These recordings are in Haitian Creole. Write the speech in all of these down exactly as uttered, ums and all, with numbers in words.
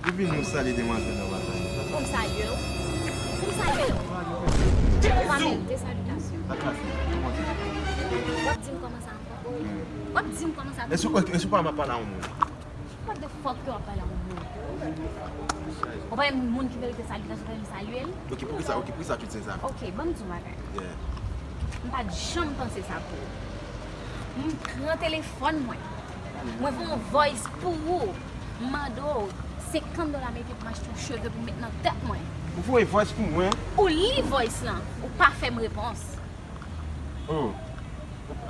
Ou vin nou salye demwazèl nan pasaj. Pou m salye w? Pou m salye w? Ou pa merite salitasyon. Sa k pase? Kòman sa? W ap di m kòman sa ankò? W ap di m kòman sa? Èske w pa m ap pale a yon moun? What the fuck yo ap pale a yon moun? Ou pa yon moun ki merite salitasyon, ou pa yon salye l? Ok, poukisa, ok, poukisa tout se sa? Ok, ban m di w bagay. Yeah. M pa t janm panse sa pou ou. M pran telefòn mwen. Mwen voye yon voice pou ou. M mande w senkant dola ameriken pou m achte yon cheve pou m met nan tèt mwen. Ou voye voice pou mwen? Ou li voice lan, ou pa fè m repons. Oh.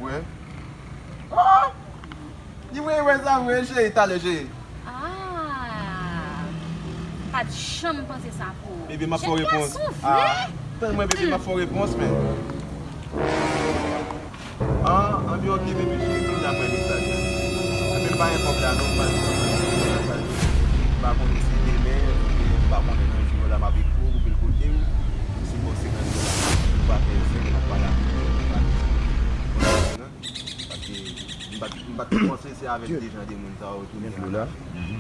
Wè. Oh! Li voye voice la vre, cheri, talè, cheri. Ah! M pa t janm panse sa pou ou. Bebe, m ap fè w repons. Jèn gason vre! Ah, tann mwen, bebe, m ap fè w repons, men. Ah, anben, ok, bebe, cheri, kounye a mwen mesaj la. Anben, m pa gen kòb la, non, m pa gen kòb la, non, m pa gen kòb la. M pa konnen si demen, oubyen m pa konnen nan jou yo la, m ap ekri w, ou vin kote m, m si bò senkant dola. M pa fè zen, m ap pale avè w, m pa fè zen. Paske m pa t, m pa t panse se avèk de jan de moun sa yo tou m te ann ale.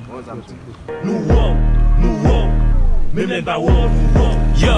Bon, sa m sonje. Nou wòw, nou wòw, men men pa wòw, nou wòw, yo.